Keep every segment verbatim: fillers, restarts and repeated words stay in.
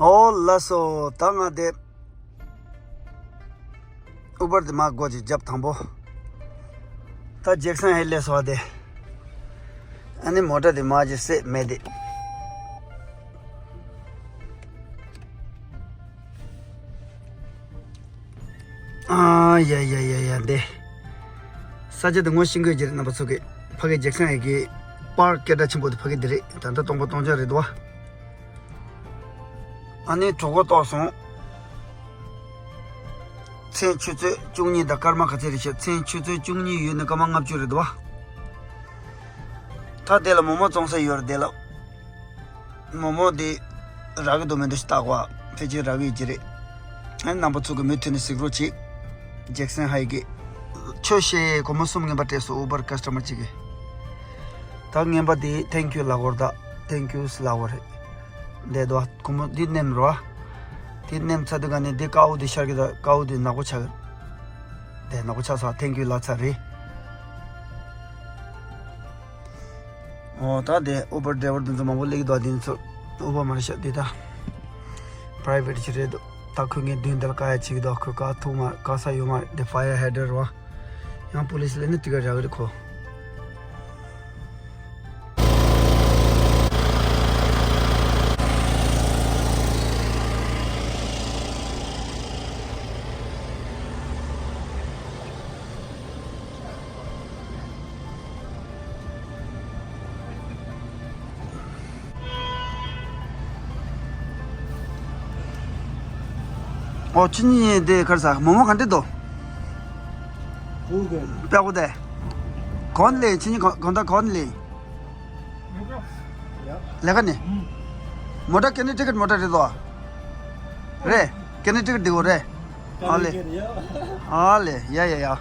ཨོ་ལགས་སོ། ད་ང་དེ་ཨུ་བར་དེ་མ་སྒོ་ཅིག་རྒྱབ་དང་པོ། ད་ཇེག་སན་ཧེ་ལས་སོ་དེ། ཨ་ནི་མོ་ཊ་དེ་མ་ཅིག་སེ་མེད་དེ། ཨ་ཡ་ཡ་ཡ་ཡ་འདི། ས་ཆ་དེ་ངོ་ཤེས་དགོས་ཀྱི་རེད། རྣམ་པ་ཚོ་གི་ཕ་གི་ཇེག་སན་ཧེ་གི་པར་སྐད་གྲགས་ཆེན་པོ་དེ་ཕ་གི་དེ་རེད། ད་ལྟ་སྟོང་པ་སྟོང་རྐྱང་རེད་དོ། ཨ་ནི་གྲོད་ཁོག་ལྟོགས་སོང་། མཚན་ཆུ་ཚོད་བཅུ་གཉིས་དང་སྐར་མ་ག་ཚད་རེད་ཤག་མཚན་ཆུ་ཚོད་བཅུ་གཉིས་ཡོལ་ནས་སྐར་མ་ལྔ་བཅུ་རེད་འདུག་བ། ད་དེ་ལ་མོག་མོག་བཙོང་ས་ཡོད་རེད། དེ་ལ་མོག་མོག་དེ་རག་གི་འདུག་མི་འདུག་ཞིག་བལྟ་གོ། ཨ་ཕལ་ཆེར་རག་གི་ཡོད་ཀྱི་རེད། ཨ་ནི་རྣམ་པ་ཚོ་གི་མུ་མཐུད་ནས་གཟིགས་རོགས་གྱིས། ཇེག་སན་ཧེ་གི་ཆོས་བཤད་སྒོར་མོ་གསུམ་རྔན་པ་སྤྲད་སོང་ཨུ་བར་ཀ་སི་ཊ་མར་གཅིག་གིས། ད་རྔན་པ་དེ་ཐེང་ཀིའུ་ལབ་དགོས་རེད། ད་ཐེང་ཀིའུ་ལབ་དགོས་རེད། འདས་དོ། ཁོ་མོ་འདི་ནེམ་རོ། དེ་ནེམ་ཚ་དུ་ག་ནས་འདི་ཀའུ་དེ་ཤར་གི། ད་ཀའུ་དེ་ནག་པོ་ཆགས་གི། དེ་ནག་པོ་ཆགས་ས་ཐེང་ཀིའུ་ལབ་ཚར་རེད། ཨོ་ད་དེ་ཨུ་བར་ཌ་རའི་བར་དེ་ཚོ་མང་པོ་སླེབས་ཀྱི་འདུག་དེ་ཚོ་ཨུ་བར་མ་རེད་ཤག་དེ་ད་པ་རའི་ཝེ་ཊི་ཅིག་རེད་འདུག་ད་ཁོས་ངའི་མདུན་དེ་ལ་བཀག་ཡ་བྱེད་ཀྱི་འདུག་ཁོས་བཀག་ཐུབ་མ་རེད། བཀག་ས་ཡོད་མ་རེད། དེ་ཕ་ཡར་ཧེ་ཌར་རོ། ཡང་པུ་ལི་སི་སླེབས་ན་ཏི་ཀེཊ་རག་གི་རེད་ཁོ། ཨོ་ཁྱེད་གཉིས་དེ་ག་རེ་ཟ། མོག་མོག་ག་འདྲ་འདུག་དཔེ་ཡག་པོ་འདུག་གོང་ལས་ཁྱེད་གཉིས་གང་གང་ལྟར་གོང་ལས། ལས་ཀ་ནི། མོ་ཊ་ཀེ་ནི་ཊི་ཀེཊ་མོ་ཊ་རེད་དོ། རེད། ཀེ་ནི་ཊི་ཀེཊ་འདི་གོ་རེད། ཨ་ལེ། ཨ་ལེ། ཡ་ཡ་ཡ།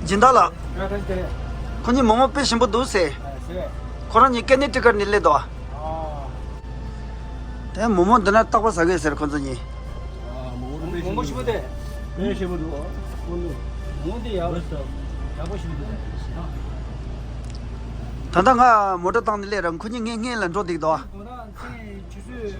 སྦྱིན་བདག་ལགས། ཁོ་གཉིས་མོག་མོག་དཔེ་ཞིམ་པོ་འདུག་ཟེར། ཁོ་རང་གཉིས་ཀེ་ནི་ཊི་ཀེཊ་ནས་སླེབས་འདུག་དེ་མོག་མོག་འདི་ན་རྟག་པར་ཟ་གི་ཟེར་ཁོ་ཚོ་གཉིས། མོག་མོག་ཞིམ་པོ་དེ། དཔེ་ཞིམ་པོ་འདུག་མོག་མོག་དེ་ཡག་པོ་ཞིམ་པོ་འདུག་ད་ལྟ་ང་མོ་ཊ་བཏང་ནས་སླེབས་ར། ཁོ་གཉིས་ངའི་སྔོན་ལ་འགྲོ་བསྡད་འདུག་མཚན་ཆུ་ཚོད་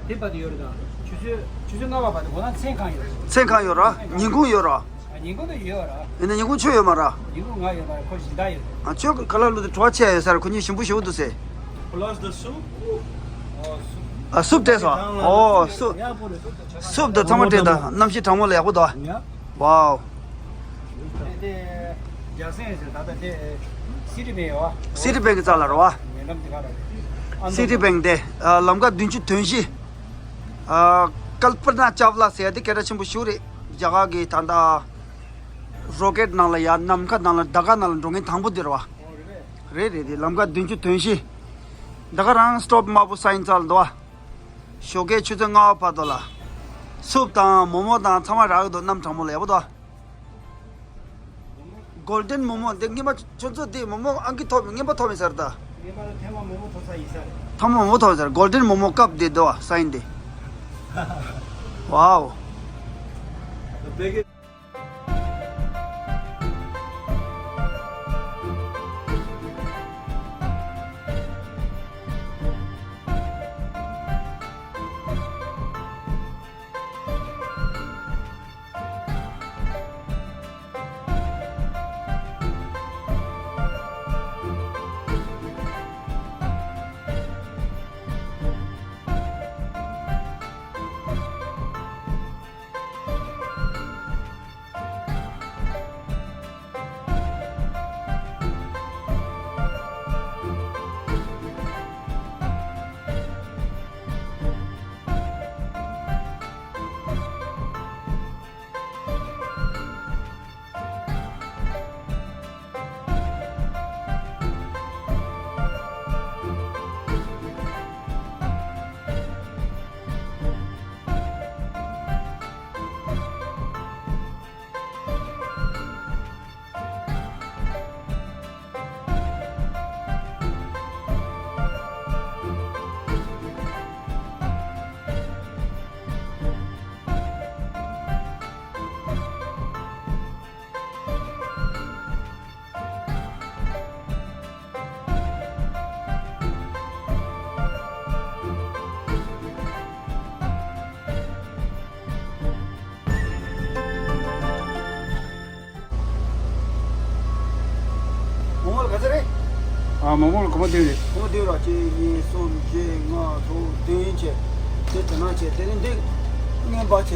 དེ་བར་དུ་ཡོད་རེད་ད། ཆུ་ཚོད་ཆུ་ཚོད་ལྔ་པ་བར་དུ་ཁོ་རང་མཚན་གང་ཡོད་རེད། མཚན་གང་ཡོད་ར། ཉིན་གུང་ཡོད་ར། ཉིན་གུང་དུ་ཡོད་ར། ཡིན་ན་ཉིན་གུང་ཁྱོད་ཡོད་མ་ར། ཉིན་གུང་ང་ཡོད་མ་རེད། ཁོ་གཞན་དག་ཡོད་རེད། ཨ་ཁྱོད་ཁ་ལག་བླུགས་ཏེ་བྲོ་བ་ཆེ་ཡོད་ས་ར། ཁོ་གཉིས་ཞིམ་པོ་ཞེ་པོ་འདུག་ཟེར། Plus the soup. ཨ་སུབ་སྤྲད་སོང་། ཨོ་སུབ། སུབ་དང་ཚང་མ་སྤྲད་དང་། གནམ་གཤིས་གྲང་མོ་ལ་ཡག་པོ་འདུག་ཝའོ། དེ་རྒྱ་སེང་ཟེར་ད་ལྟ་དེ་སི་ཊི་བེང་ཡོད་བ། སི་ཊི་བེང་གི་རྩ་ལ་རེད་བ། ཉེ་འགྲམ་དེ་ག་རེད། སི་ཊི་བེང་དེ་ལམ་ཁ་བདུན་ཅུ་དོན་བཞི། ཨ་ཀལ་པ་ན་ཅཱ་བ་ལ་ཟེར་ཡ་དེ་སྐད་གྲགས་ཆེན་པོ་ཞིག་རེད། རྒྱ་གར་གི་ད་ལྟ་རོ་ཀེཊ་ནང་ལ་ཡ་ནམ་མཁའ་ནང་ལ་ཟླ་སྐར་ནང་ལ་འགྲོ་མཁན་དང་པོ་དེ་རེད་བ། རེད་རེད་རེད། ལམ་ཁ་བདུན་ཅུ་དོན་བཞི། ད་ག་རང་སི་ཊོབ་དམར་པོ་སའིན་བཙལ་འདུག་བ། ཞོགས་ཀའི་ཆུ་ཚོད་ལྔ་པ་བར་དུ་ལ། སུབ་དང་མོག་མོག་དང་ཚང་མ་རག་གི་འདུག་གནམ་གྲང་མོ་ལ་ཡག་པོ་འདུག་གོལ་ཌེན་མོག་མོག་འདི་རྔན་པ་ཁྱོད་ཚོ་འདི་མོག་མོག་ཨང་ཀི་ཐོབ་རྔན་པ་ཐོབ་ཡིན་ཟེར་ད། རྔན་པ་ལ་ཐེངས་མ་མོག་མོག་ཐོབ་ས་ཡིན་ས་རེད། ཐེངས་མ་མོག་མོག་ཐོབ་ཟེར། གོལ་ཌེན་མོག་མོག་ཀབ་འདི་འདུག་བ་སའིན་འདི། ཝའོ། ཨ། མོག་མོག་ལ་གོང་མ་བསྡུས་རེད། གོང་མ་བསྡུས་ར། གཅིག་གཉིས། གསུམ། བཞི། ལྔ། དྲུག། བདུན་བྱས། དེ་དེ་ན་བྱས། དེ་ནི་འདི་རྔན་པ་བྱས།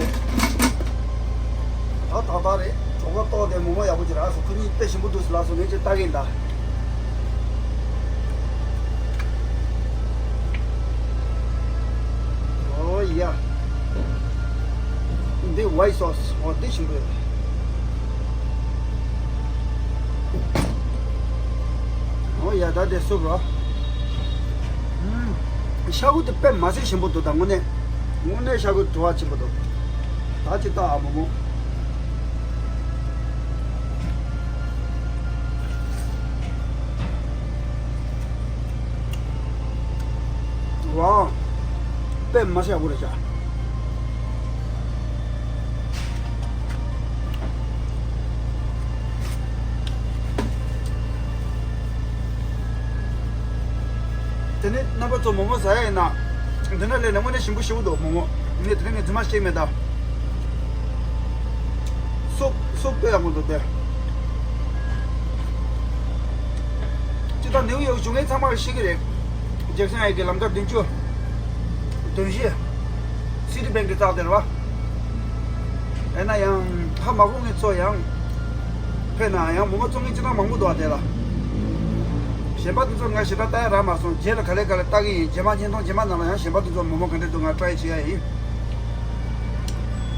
ད་ཏག་ཏག་རེད། གྲོད་ཁོག་ལྟོགས་དེ་མོག་མོག་ཡག་པོ་ཅིག་རག་སོང་། ཁོ་གཉིས་དཔེ་ཞིམ་པོ་འདུག་ཟེར་ལབ་སོང་། ངས་ཅིག་ལྟ་གིན་གདའ། ཨོ་ཡ། འདི་ཝའི་སོ་སི། ཨོ་འདི་ཞིམ་པོ་རེད། ཨོ་ཡ། ད་དེ་སུབ་རོ། ཤ་ཁུ་དེ་དཔེ་མ་སྲིད་ཞིམ་པོ་འདུག་ད་དངོས་གནས། དངོས་གནས་ཤ་ཁུ་བྲོ་བ་ཆེན་པོ་འདུག་ད་ཅི་ལྟ་ཨ་མོག་མོག་ཝའོ། དཔེ་མ་སྲིད་ཡག་པོ་རེད་ཤག་དེ་ནས་རྣམ་པ་ཚོ་མོག་མོག་ཟ་ཡ་ཡིན་ན། འདི་ན་སླེབས་ནས་དངོས་གནས་ཞིམ་པོ་ཞེ་པོ་འདུག་མོག་མོག་ངས་དེ་རིང་ངས་རྫུན་མ་བཤད་མེད་ད། སོབ་སོབ་དཔེ་ཡག་པོ་འདུག་སྟེ། ཅི་ད་ནེའུ་ཡོག་བཞུགས་མཁན་ཚང་མར་ཤེས་ཀྱི་རེད། ཇེག་སན་ཧའེ་ཀི་ལམ་ཁ་བདུན་ཅུ། དོན་བཞི། སི་ཊི་བེང་གི་རྩ་དེར་བ། ཨེ་ན་ཡང་ཕ་མ་ཁོང་གི་ཚོ་ཡང་། ཕེ་ན་ཡང་མོག་མོག་བཙོང་མཁན་ཅི་ན་མང་པོ་འདུག་ཨ་དེ་ལ། གཞན་པ་དེ་ཚོ་ང་ཞེ་དྲག་ལྟ་ཡ་རག་མ་སོང་། རྗེས་ལ་ག་ལེ་ག་ལེ་ལྟ་གི་ཡིན། རྗེས་མ་བརྙན་ཐུང་རྗེས་མ་ནང་ལ་ཡང་གཞན་པ་དེ་ཚོ་མོག་མོག་ག་འདྲ་འདུག་ང་ཊ་རའི་བྱེད་ཡ་ཡིན།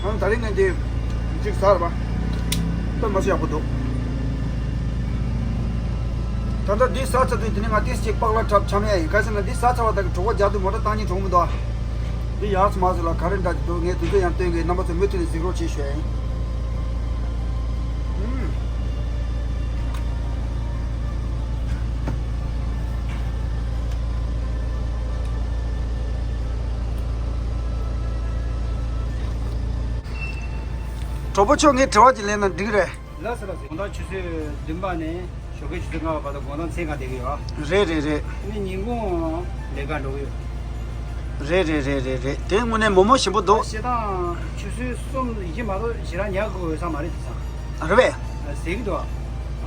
ཨང་། ད་རིང་ངས་འདི་གཅིག་ཟ་ར་བ། དཔེ་མ་སྲིད་ཡག་པོ་འདུག་ད་ལྟ་འདི་ཟ་ཚར་དུས་དེ་ནས་ང་ཏིས་གཅིག་པགས་ལ་ཁྲབ་འཆམ་ཡ་ཡིན། ག་ཟེར་ན་འདི་ཟ་ཚར་བ་དག་གི་གྲོད་ཁོག་རྒྱགས་དུས་མོ་ཊ་བཏང་སྙིང་བྲོ་མི་འདུག་འདི་ཡག་སོ་མ་སོ་ལ་ག་རེ་འདྲ་འདུག་ངས་དེ་ཚོ་ཡང་སྟོན་གི། རྣམ་པ་ཚོ་མུ་མཐུད་ནས་གཟིགས་རོགས་བྱེད་ཞུ་ཡ་ཡིན། ཨུམ། གྲོགས་པོ་མཆོག་ངས་དྲི་བ་ཅིག་ལན་ན་འགྲིག་རེད། ལགས་སོ་ལགས་སོ། དགོང་དག་ཆུ་ཚོད་བདུན་པ་ནས་ཞོགས་ཀའི་ཆུ་ཚོད་ལྔ་པ་བར་དུ་དགོང་དག་མཚན་གང་བསྡད་ཀྱི་ཡོད། རེད་རེད་རེད། དེ་ནས་ཉིན་གུང་ལས་ཀ་འགྲོ་གི་ཡོད། རེད་རེད་རེད་རེད་རེད། དེ་དངོས་གནས་མོག་མོག་ཞིམ་པོ་འདུག་ཞེ་དྲག་ཆུ་ཚོད་གསུམ་བཞི་མ་གཏོགས་ཞེ་དྲག་ཉལ་དགོས་ས་མ་རེད་དེང་སང་། རེད་པས། ཟེར་གྱི་འདུག་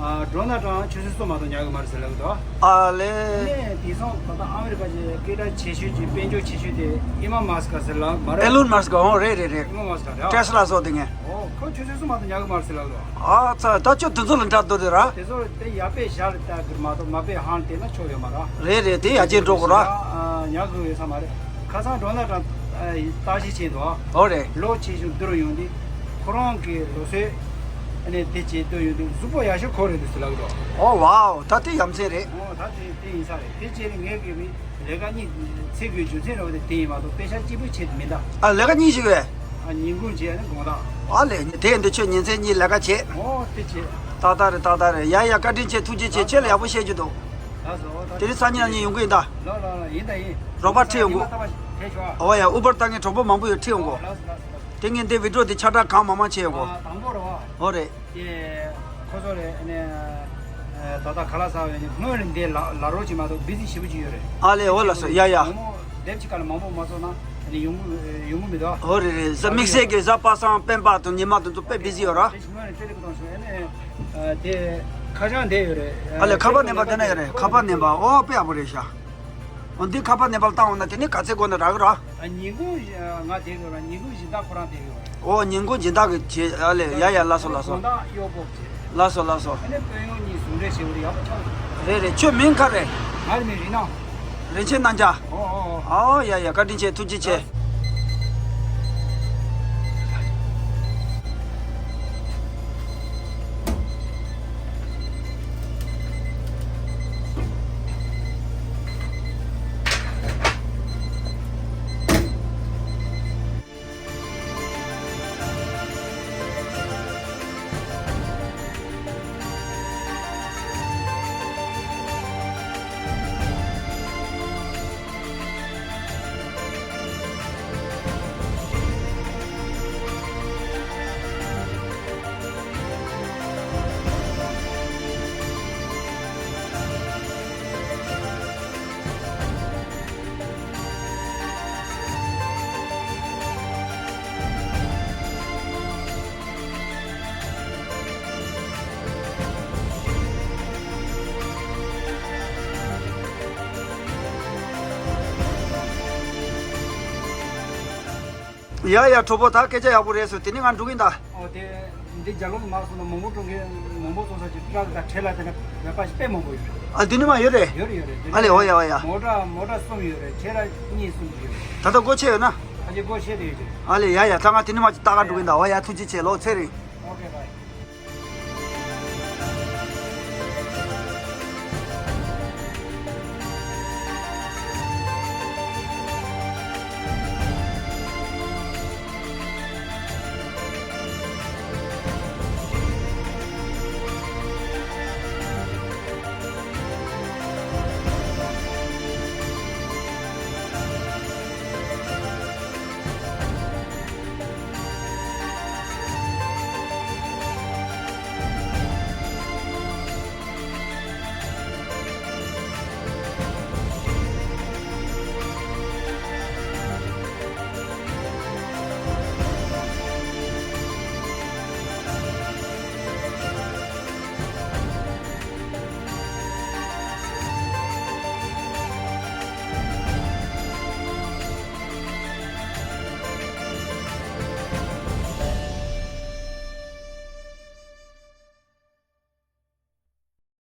ཨ། འགྲོ་ན་གྲང་ཆུ་ཚོད་གསུམ་མ་གཏོགས་ཉལ་གི་མ་རེད་ཟེར་ལབ་གི་འདུག་ཨ་ལེ། ནས་དེང་སང་ད་ལྟ་ཨ་མི་རི་ཀ་གི་སྐད་གྲགས་ཆེ་ཤོས་ཀྱི་དཔལ་འབྱོར་ཆེ་ཤོས་དེ་ཨི་མ་མཱ་སི་ཀ་ཟེར་ལབ་མ་རེད། ཨེ་ལོན་མཱ་སི་ཀ། ཨོ་རེད་རེད་རེད། ཨི་མ་མཱ་སི་ཀ་རེད་ཨ། ཊེ་སི་ལ་སོགས་དེ་ངས། ཨོ་ཁོ་ཆུ་ཚོད་གསུམ་མ་གཏོགས་ཉལ་གི་མ་རེད་ཟེར་ལབ་གི་འདུག་ཨ་ཙི། ད་ཁྱོད་དེ་ཚོ་ལ་འདྲ་འདུག་རེད་ར། དེ་ཚོ་དེ་ཡར་པས་ཞལ་ལྟ་གི་མ་གཏོགས་མར་པས་ཧང་བལྟས་ན་ཆོག་ཡོད་མ་རེད། རེད་རེད། དེ་ཡར་རྒྱས་འགྲོ་དགོས་ར། ཨ། ཉལ་དགོས་ཡོད་ས་མ་རེད། ཁ་སང་འགྲོ་ན་གྲང་། ཨ། བརྟག་ཞིབ་བྱས་འདུག་ཨོ་རེད། ལོ་ཆེ་ཆུང་བསྡུར་ཡོང་དུས་ཁོ་རང་གི་ལོ་ཚོད་ཨ་ནི་དེ་བྱེད་འདོད་ཡོང་དུས་གཟུགས་པོ་ཡག་ཤོས་ཁོ་རེད་འདུག་ཟེར་ལབ་གི་འདུག་ཨོ་ཝའོ། ད་དེ་ཡ་མཚན་རེད། ཨོ་ད་དེ་དེ་ཡིན་ས་རེད། དེ་བྱས་ནས་ངས་གི་མི། ལས་ཀ་གཉིས་ཚེགས་པའི་རྒྱུ་མཚན་རེད་པ། དེ་དེ་ཡིན་མ་གཏོགས་དཔེ་ཆ་གཅིག་པུ་བྱེད་དུ་མི་གདའ། ཨ། ལས་ཀ་གཉིས་ཤིག་རེད། ཨ། ཉིན་གུང་བྱས་ནས་དགོང་དག་ཨ་ལས། དེ་འདི་ཁྱོད་ཉིན་མཚན་གཉིས་ལས་ཀ་བྱེད། ཨོ་དེ་བྱེད། ཏག་ཏག་རེད། ཏག་ཏག་རེད། ཡ་ཡ། བཀའ་དྲིན་ཆེ། ཐུགས་རྗེ་ཆེ། ཁྱེད་ལ་ཡག་པོ་བཤད་རྒྱུ་འདུག་ལགས་སོ། ཨོ་ད་དེ་རིང་སང་ཉིན་གཉིས་ཡོང་གི་ཡིན་ད། ལོ་ལོ་ལོ། ཡིན་ད་ཡིན། རོགས་པ་ཁྲིད་ཡོང་དགོས། ཨོ་ཡ། ཨུ་བར་བཏང་མཁན་གྲོགས་པོ་མང་པོ་ཡོད། ཁྲིད་ཡོང་དགོས། ལགས་སོ་ལགས་སོ་ལགས་སོ། དེ་ངས་འདི་བི་ཌི་ཡོ་དེ་ཁྱབ་བསྒྲགས་གང་མང་མང་བྱེད་ཡོང་དགོས། ཨ། དང་པོ་རེད་པ། ཨོ་རེད། ཀྱེ། ཁོ་ཚོ་ལ་ཨ་ནི་ད་ལྟ་ཁ་ལག་ཟ་བའི་ནི་སྔོན་ལ་འདི་ལ་ལ་རོགས་ཅིག་མ་གཏོགས་བི་ཟི་ཞེ་པོ་ཅིག་ཡོད་རེད། ཨ་ལེ། འོ་ལགས་སོ། ཡ་ཡ། མོག་མོག་དེབ་ཅིག་ག་ལ་མང་པོ་མ་བཙོང་ན་ཨ་ནི་ཡོང་གི་ཡོང་གི་མི་འདུག་ཨོ་རེད་རེད། གཟའ་དམིགས་བསལ་གྱི་གཟའ་པ་སངས་སྤེན་པ་དང་ཉི་མ་དེ་ཚོ་དཔེ་བི་ཟི་ཡོད་ར། དེ་སྔོན་ལ་ཏེ་ལེ་ཀོ་དང་སོང་ཨ་ནི་དེ་ཁ་བྱང་འདི་ཡོད་རེད། ཨ་ལེ། ཁ་པར་ནེམ་པ་དེ་ན་ཡོད་རེད། ཁ་པར་ནེམ་པ། ཨོ་དཔེ་ཡག་པོ་རེད་ཤག་འོ་འདི་ཁ་པར་ནེམ་པ་ལ་བཏང་འོང་ན་དེ་ནི་ག་ཚད་དགོས་ན་རག་གི་ར། ཨ། ཉིན་གུང་ང་བསྡད་དགོས་ར། ཉིན་གུང་སྦྱིན་བདག་ཁོ་རང་བསྡད་དགོས་ར། ཨོ་ཉིན་གུང་སྦྱིན་བདག་གི་བྱེད། ཨ་ལེ། ཡ་ཡ། ལགས་སོ་ལགས་སོ། དགོང་དག་གཡོག་པོ་བྱེད། ལགས་སོ་ལགས་སོ། ཨ་ནི་དཔོན་གཡོག་གཉིས་ཟུང་འབྲེལ་བྱེད་དགོས་རེད། ཡག་པོ་ཆགས་འདུག་རེད་རེད། ཁྱོད་མིང་ག་རེ། ང་རེ་མིང་རིག་སྣང་། རིན་ཆེན་རྣམ་རྒྱལ། ཨོ་ཨོ་ཨོ། ཨོ་ཡ་ཡ། བཀའ་དྲིན་ཆེ། ཐུགས་རྗེ་ཆེ། ཡ་ཡ། གྲོགས་པོ། ད་སྐད་ཆ་ཡག་པོ་རེད་ཟེར། དེ་ནི་ང་འགྲོ་གིན་ད། ཨོ་དེ། འདི་རྒྱ་ལོག་མར་སོང་ན་མང་པོ་འགྲོ་མཁན། མང་པོ་སོང་ས་ཅིག་ཊ་རག་དང་ཁྲེ་ལ་དེ་ན་མེད་པ་ཞིག་དཔེ་མང་པོ་ཡོད་རེད། ཨ། འདི་ནི་མ་ཡོད་རེད། ཡོད་རེད་ཡོད་རེད། ཨ་ལེ། འོ་ཡ་འོ་ཡ། མོ་ཊ་མོ་ཊ་གསུམ་ཡོད་རེད། ཁྲེ་ལ་གཉིས་གསུམ་ཡོད་རེད། ད་ལྟ་སྒོ་ཕྱེ་ཡོད་ན། ཨ་ཅེ་སྒོ་ཕྱེ་དེ་ཡོད་རེད། ཨ་ལེ། ཡ་ཡ། ད་ང་དེ་ནི་མ་ཅིག་ལྟ་ག་འགྲོ་གིན་ད། འོ་ཡ། ཐུགས་རྗེ་ཆེ། ལོ་ཚེ་རིང་།